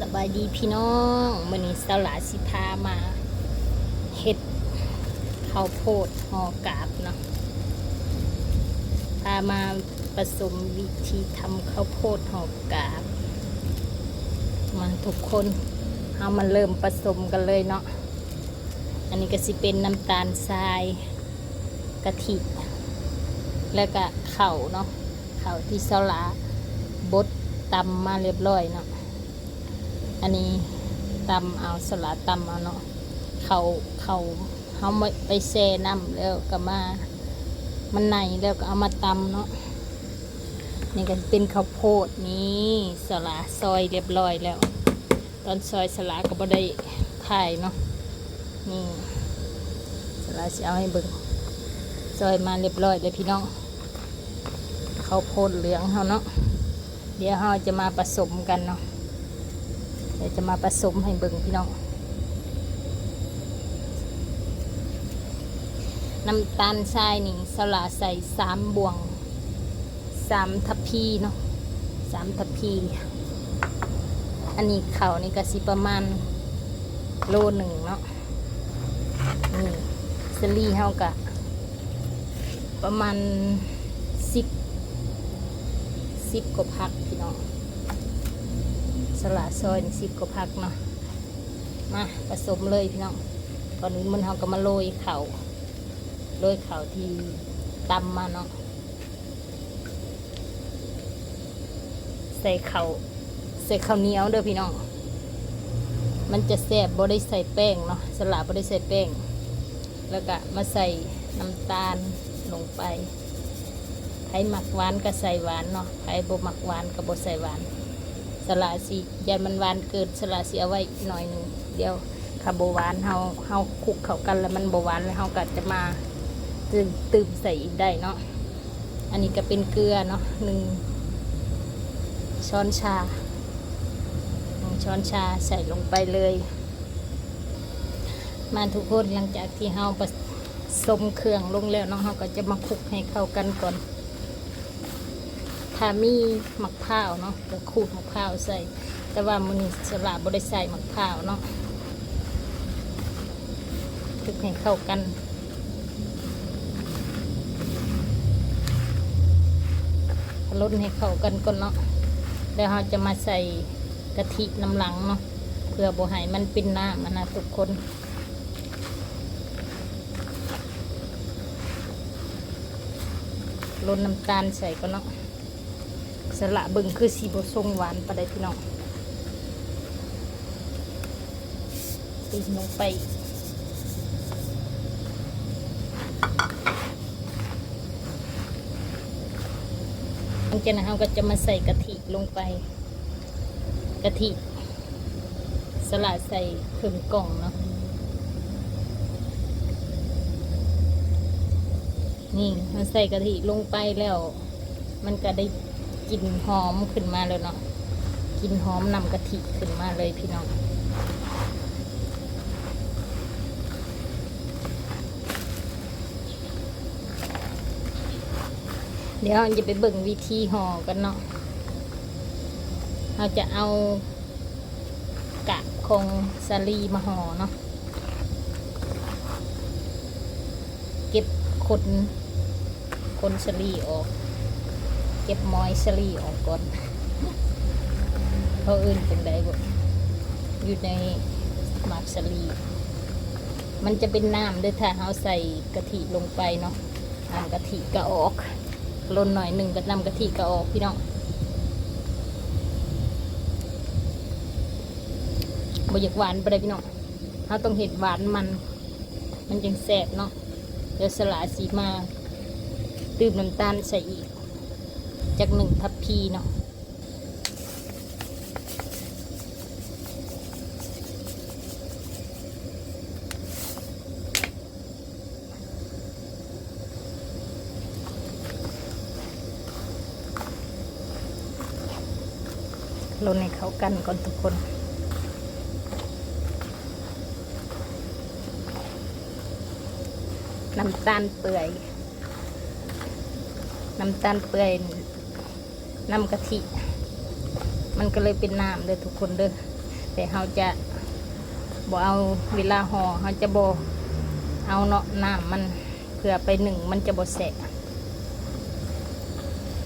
ສະບາຍດີພີ່ນ້ອງ, ມື້ນີ້ສາວຫຼ້າຊິພາມາເຮັດເຂົ້າໂພດຫໍ່ກາບເນາະ, ພາມາປະສົມວິທີທຳເຂົ້າໂພດຫໍ່ກາບ. ມາທຸກຄົນ, ເຮົາມາເລີ່ມປະສົມກັນເລີຍເນາະ. ອັນນີ້ກໍຊິເປັນນ້ຳຕານຊາຍ, ກະທິ ແລ້ວກະເຂົ້າເນາະ, ເຂົ້າທີ່ສາວຫຼ້າບົດຕຳມາລຽບຮ້ອຍເນາະ. ອັນນີ້ຕຳເອົາ, ສາວຫຼ້າຕຳເອົາເນາະ. ເຂົ້າ ເຂົ້າເຮົາໄປແຊ່ນ້ຳແລ້ວກໍມາ, ມັນໄນແລ້ວກໍເອົາມາຕຳເນາະ. ນີ້ກໍເປັນເຂົ້າໂພດ, ນີ້ສາວຫຼ້າຊອຍລຽບຮ້ອຍແລ້ວ. ຕອນຊອຍສາວຫຼ້າກໍບໍ່ໄດ້ຖ່າຍເນາະ. ນີ້ສາວຫຼ້າຊິເອົາໃຫ້ເບິ່ງ, ຊອຍມາລຽບຮ້ອຍແລ້ວພີ່ນ້ອງ. ເຂົ້າໂພດເຫຼືອງເຮົາເນາະ, ດຽວເຮົາຈະມາປະສົມກັນເນາະ, ດຽວຈະມາປະສົມໃຫ້ເບິ່ງພີ່ນ້ອງ. ນ້ຳຕານຊາຍນີ້ສາວຫຼ້າໃສ່ສາມບ່ວງ, ສາມທັບພີເນາະ, ສາມທັບພີ. ອັນນີ້ເຂົ້ານີ້ກໍຊິປະມານໂລໜຶ່ງເນາະ. ນີ້ສາລີເຮົາກະປະມານສິບ ສິບກວ່າພັກພີ່ນ້ອງ, ສາວຫຼ້າຊອຍສິບກວ່າພັກເນາະ. ມາປະສົມເລີຍພີ່ນ້ອງ. ກ່ອນອື່ນໝົດເຮົາກໍມາໂລຍເຂົ້າ, ໂລຍເຂົ້າທີ່ຕຳມາເນາະ. ໃສ່ເຂົ້າ ໃສ່ເຂົ້າໜຽວເດີພີ່ນ້ອງ, ມັນຈະແຊບ. ບໍ່ໄດ້ໃສ່ແປ້ງເນາະ, ສາວຫຼ້າບໍ່ໄດ້ໃສ່ແປ້ງ. ແລ້ວກະມາໃສ່ນ້ຳຕານລົງໄປ, ໃຜມັກຫວານກໍໃສ່ຫວານເນາະ, ໃຜບໍ່ມັກຫວານກໍບໍ່ໃສ່ຫວານ. ສາວຫຼ້າຊິ ຢ້ານມັນຫວານເກີນ, ສາວຫຼ້າຊິເອົາໄວ້ອີກໜ້ອຍໜຶ່ງ. ດຽວຖ້າບໍ່ຫວານ ເຮົາ ເຮົາຄຸກເຂົ້າກັນແລ້ວມັນບໍ່ຫວານ ແລ້ວເຮົາກໍຈະມາຕື່ມ ຕື່ມໃສ່ອີກໄດ້ເນາະ. ອັນນີ້ກໍເປັນເກືອເນາະ, ໜຶ່ງຊ້ອນຊາ, ໜຶ່ງຊ້ອນຊາໃສ່ລົງໄປເລີຍ. ມາທຸກຄົນ, ຫຼັງຈາກທີ່ເຮົາປະສົມເຄື່ອງລົງແລ້ວເນາະ, ເຮົາກໍຈະມາຄຸກໃຫ້ເຂົ້າກັນກ່ອນ. ຖ້າມີໝາກພ້າວເນາະ ກໍຂູດໝາກພ້າວໃສ່, ແຕ່ວ່າມື້ນີ້ສາວຫຼ້າບໍ່ໄດ້ໃສ່ໝາກພ້າວເນາະ. ຄົກໃຫ້ເຂົ້າກັນ, ຄົນໃຫ້ເຂົ້າກັນກ່ອນເນາະ, ແລ້ວເຮົາຈະມາໃສ່ກະທິນຳຫຼັງເນາະ ເພື່ອບໍ່ໃຫ້ມັນເປັນນ້ຳຫັ້ນນະທຸກຄົນ. ລົດນ້ຳຕານໃສ່ກ່ອນເນາະ. ສາວຫຼ້າເບິ່ງຄືຊິບໍ່ຊົງຫວານປານໃດພີ່ນ້ອງ. ຕີນລົງໄປ. ຫຼັງຈາກນັ້ນເຮົາກໍຈະມາໃສ່ກະທິລົງໄປ. ກະທິ ສາວຫຼ້າໃສ່ເຄິ່ງກ່ອງເນາະ. ນີ້ ເຮົາໃສ່ກະທິລົງໄປແລ້ວ ມັນກະໄດ້ກິ່ນຫອມຂຶ້ນມາແລ້ວເນາະ, ກິ່ນຫອມນ້ຳກະທິຂຶ້ນມາເລີຍພີ່ນ້ອງ. ດຽວເຮົາຈະໄປເບິ່ງວິທີຫໍ່ກັນເນາະ. ເຮົາຈະເອົາກາບຂອງສາລີມາຫໍ່ເນາະ, ເກັບຂົນ ຂົນສາລີອອກ, ເກັບມອຍສາລີອອກກ່ອນ. ເຂົາເອີ້ນຈັ່ງໃດບໍ່? ຢູ່ໃນໝາກສາລີ ມັນຈະເປັນນ້ຳເດີ້ ຖ້າເຮົາໃສ່ກະທິລົງໄປເນາະ. ນ້ຳກະທິກໍອອກ, ລົດໜ້ອຍໜຶ່ງກໍນ້ຳກະທິກໍອອກພີ່ນ້ອງ. ບໍ່ຢາກຫວານປານໃດພີ່ນ້ອງ, ເຮົາຕ້ອງເຮັດຫວານມັນ ມັນຈັ່ງແຊບເນາະ. ດຽວສາວຫຼ້າຊິມາຕື່ມນ້ຳຕານໃສ່ອີກຈັກໜຶ່ງທັບພີເນາະ. ຄົນໃຫ້ເຂົ້າກັນກ່ອນທຸກຄົນ. ນ້ຳຕານເປື່ອຍ ນ້ຳຕານເປື່ອຍ ນ້ຳກະທິ ມັນກໍເລີຍເປັນນ້ຳເດີ້ທຸກຄົນເດີ້. ແຕ່ເຮົາຈະບໍ່ເອົາ ເວລາຫໍ່ເຮົາຈະບໍ່ເອົາເນາະ ນ້ຳມັນ ເພື່ອໄປໜຶ້ງ ມັນຈະບໍ່ແຊະ.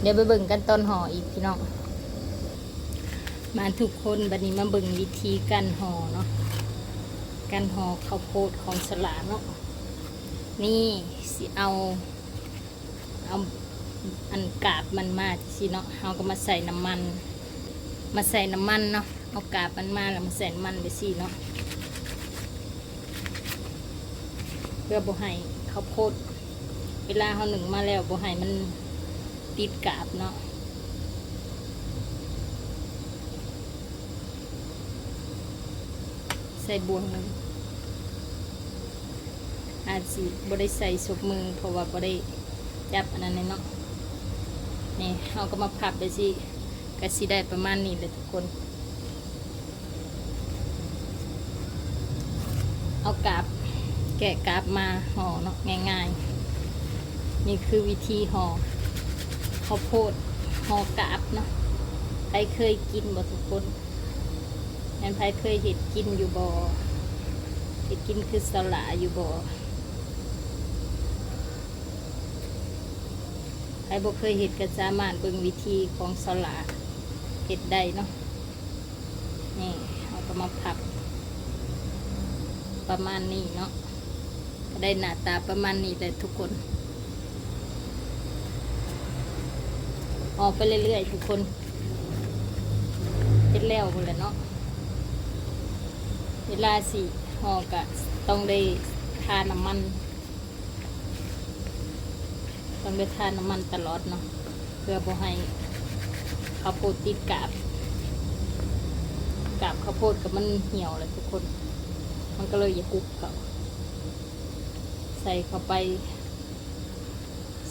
ດຽວໄປເບິ່ງກັນຕອນຫໍ່ອີກພີ່ນ້ອງ. ມາທຸກຄົນ ບັດນີ້ມາເບິ່ງວິທີການຫໍ່ເນາະ ການຫໍ່ເຂົ້າໂພດຂອງສະຫຼາເນາະ. ນີ້ ຊິເອົາ ເອົາອັນກາບມັນມາຈັ່ງຊີ້ເນາະ ເຮົາກໍມາໃສ່ນ້ຳມັນ ມາໃສ່ນ້ຳມັນເນາະ ເອົາກາບມັນມາ ແລ້ວມາໃສ່ນ້ຳມັນແບບຊີ້ເນາະ ເພື່ອບໍ່ໃຫ້ເຂົ້າໂພດ ເວລາເຮົາໜຶ້ງມາແລ້ວ ບໍ່ໃຫ້ມັນຕິດກາບເນາະ. ໃສ່ບ່ວງໜຶ່ງ ອາດຊິບໍ່ໄດ້ໃສ່ສົບມື ເພາະວ່າບໍ່ໄດ້ຈັບອັນນັ້ນເນາະ. ນີ້ ເຮົາກໍມາພັບໄປຊີ້ ກໍຊິໄດ້ປະມານນີ້ແຫຼະທຸກຄົນ. ເອົາກາບ ແກະກາບມາຫໍ່ເນາະ ງ່າຍໆ. ນີ້ຄືວິທີຫໍ່ເຂົ້າໂພດ ຫໍ່ກາບເນາະ. ໃຜເຄີຍກິນບໍ່ທຸກຄົນ? ແມ່ນໃຜເຄີຍເຮັດກິນຢູ່ບໍ່? ເຮັດກິນຄືສາວຫຼາຢູ່ບໍ່? ໃຜບໍ່ເຄີຍເຮັດກໍສາມາດເບິ່ງວິທີຂອງສາວຫຼາເຮັດໄດ້ເນາະ. ນີ້ເຮົາກໍມາພັບປະມານນີ້ເນາະ ກໍໄດ້ໜ້າຕາປະມານນີ້ແຫຼະທຸກຄົນ. ເອົາໄປເລື້ອຍໆທຸກຄົນ ເຮັດແລ້ວພຸ້ນແຫຼະເນາະ. ເວລາຊິຫໍ່ກໍຕ້ອງໄດ້ທານ້ຳມັນ ຕ້ອງໄດ້ທານ້ຳມັນຕະຫຼອດເນາະ ເພື່ອບໍ່ໃຫ້ເຂົ້າໂພດຕິດກາບ ກາບເຂົ້າໂພດກໍມັນຫ່ຽວແຫຼະທຸກຄົນ ມັນກໍເລີຍຢາກກຸບເຂົ້າ. ໃສ່ເຂົ້າໄປ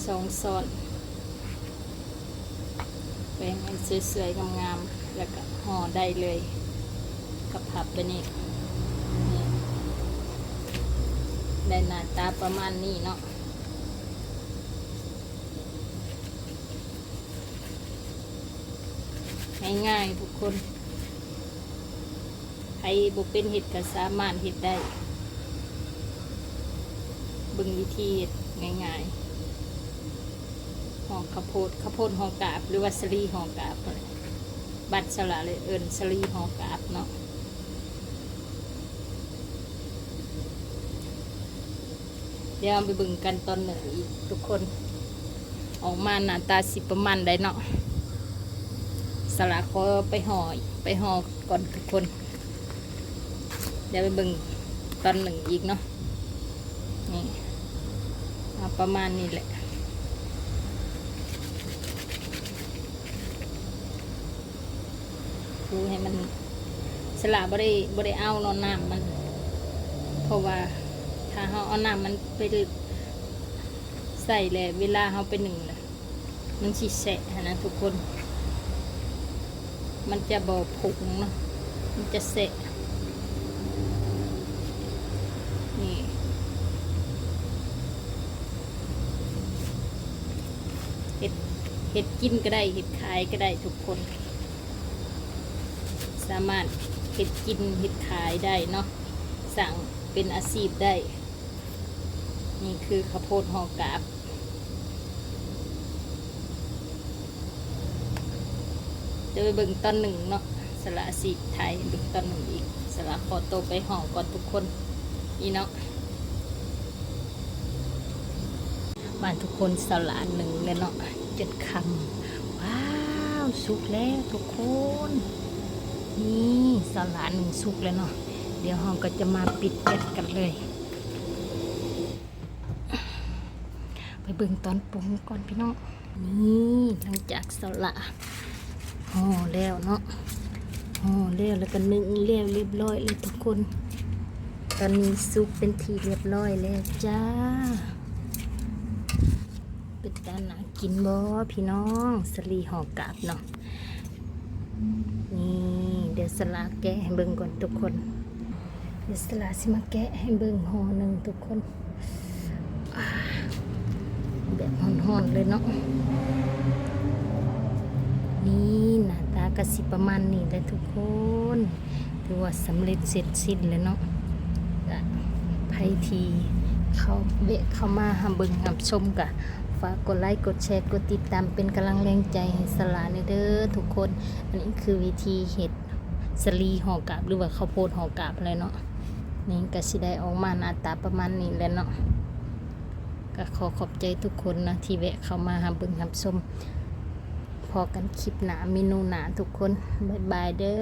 ສອງຊ້ອນ ແບ່ງໃຫ້ສວຍໆງາມໆ ແລ້ວກໍຫໍ່ໄດ້ເລີຍ ກໍພັບໄປນີ້ ນີ້ ໄດ້ໜ້າຕາປະມານນີ້ເນາະ. ງ່າຍໆທຸກຄົນ ໃຜບໍ່ເປັນເຮັດກໍສາມາດເຮັດໄດ້. ເບິ່ງວິທີເຮັດງ່າຍໆ ຫໍ່ເຂົ້າໂພດ ເຂົ້າໂພດຫໍ່ກາບ ຫຼືວ່າສາລີຫໍ່ກາບ ບ້ານສາວຫຼາເລີຍເອີ້ນສາລີຫໍ່ກາບເນາະ. ດຽວເຮົາໄປເບິ່ງກັນຕອນໜຶ້ງອີກທຸກຄົນ ອອກມາໜ້າຕາຊິປະມານໃດເນາະ. ສາວຫຼາຂໍໄປຫໍ່ ໄປຫໍ່ກ່ອນທຸກຄົນ ດຽວໄປເບິ່ງຕອນໜຶ້ງອີກເນາະ. ນີ້ ເອົາປະມານນີ້ແຫຼະ ຄູໃຫ້ມັນ ສາວຫຼາບໍ່ໄດ້ ບໍ່ໄດ້ເອົາເນາະ ນ້ຳມັນ ເພາະວ່າຖ້າເຮົາເອົານ້ຳມັນໄປໃສ່ແລ້ວ ເວລາເຮົາໄປໜຶ້ງລະ ມັນຊິແຊະຫັ້ນນະທຸກຄົນ ມັນຈະບໍ່ຜົງເນາະ ມັນຈະແຊະ. ນີ້ ເຮັດ ເຮັດກິນກໍໄດ້ ເຮັດຂາຍກໍໄດ້ທຸກຄົນ ສາມາດເຮັດກິນເຮັດຂາຍໄດ້ເນາະ ສ້າງເປັນອາຊີບໄດ້. ນີ້ຄືເຂົ້າໂພດຫໍ່ກາບ ດຽວໄປເບິ່ງຕອນໜຶ້ງເນາະ ສາວຫຼາຊິຖ່າຍໃຫ້ເບິ່ງຕອນໜຶ້ງອີກ. ສາວຫຼາຂໍໂຕໄປຫໍ່ກ່ອນທຸກຄົນ ນີ້ເນາະ. ມາທຸກຄົນ ສາວຫຼາໜຶ້ງແລ້ວເນາະ ຈົນຄ່ຳ. ວ້າວ ສຸກແລ້ວທຸກຄົນ ນີ້ ສາວຫຼາໜຶ້ງສຸກແລ້ວເນາະ. ດຽວເຮົາກໍຈະມາປິດແກັດກັນເລີຍ ໄປເບິ່ງຕອນປຸງກ່ອນພີ່ນ້ອງ. ນີ້ ຫຼັງຈາກສາວຫຼາຫໍ່ແລ້ວເນາະ ຫໍ່ແລ້ວ ແລ້ວກໍໜຶ້ງແລ້ວລຽບຮ້ອຍແລ້ວທຸກຄົນ. ຕອນນີ້ສຸກເປັນທີ່ລຽບຮ້ອຍແລ້ວຈ້າ. ເປັນຕາໜ້າກິນບໍ່ພີ່ນ້ອງ? ສາລີຫໍ່ກາບເນາະ. ນີ້ ດຽວສາວຫຼາແກະໃຫ້ເບິ່ງກ່ອນທຸກຄົນ. ດຽວສາວຫຼາຊິມາແກະໃຫ້ເບິ່ງຫໍ່ໜຶ້ງທຸກຄົນ. ອາ ແບບຮ້ອນໆເລີຍເນາະ. ນີ້ ໜ້າຕາກໍຊິປະມານນີ້ແຫຼະທຸກຄົນ. ຖືວ່າ ສຳເລັດເສັດສິ້ນແລ້ວເນາະ. ກະໃຜທີ່ເຂົ້າ ແວະເຂົ້າມາຮັບເບິ່ງຮັບຊົມ ກະຝາກກົດໄລ ກົດແຊ ກົດຕິດຕາມ ເປັນກຳລັງແຮງໃຈໃຫ້ສະຫຼາແດ່ເດີທຸກຄົນ. ອັນນີ້ຄືວິທີເຮັດສາລີຫໍ່ກາບ ຫຼືວ່າເຂົ້າໂພດຫໍ່ກາບແຫຼະເນາະ. ນີ້ກະຊິໄດ້ອອກມາໜ້າຕາປະມານນີ້ແຫຼະເນາະ. ກະຂໍຂອບໃຈທຸກຄົນນະ ທີ່ແວະເຂົ້າມາຮັບເບິ່ງຮັບຊົມ. ພໍ້ກັນຄລິບໜ້າ ເມນູໜ້າທຸກຄົນ. ບາຍບາຍເດີ.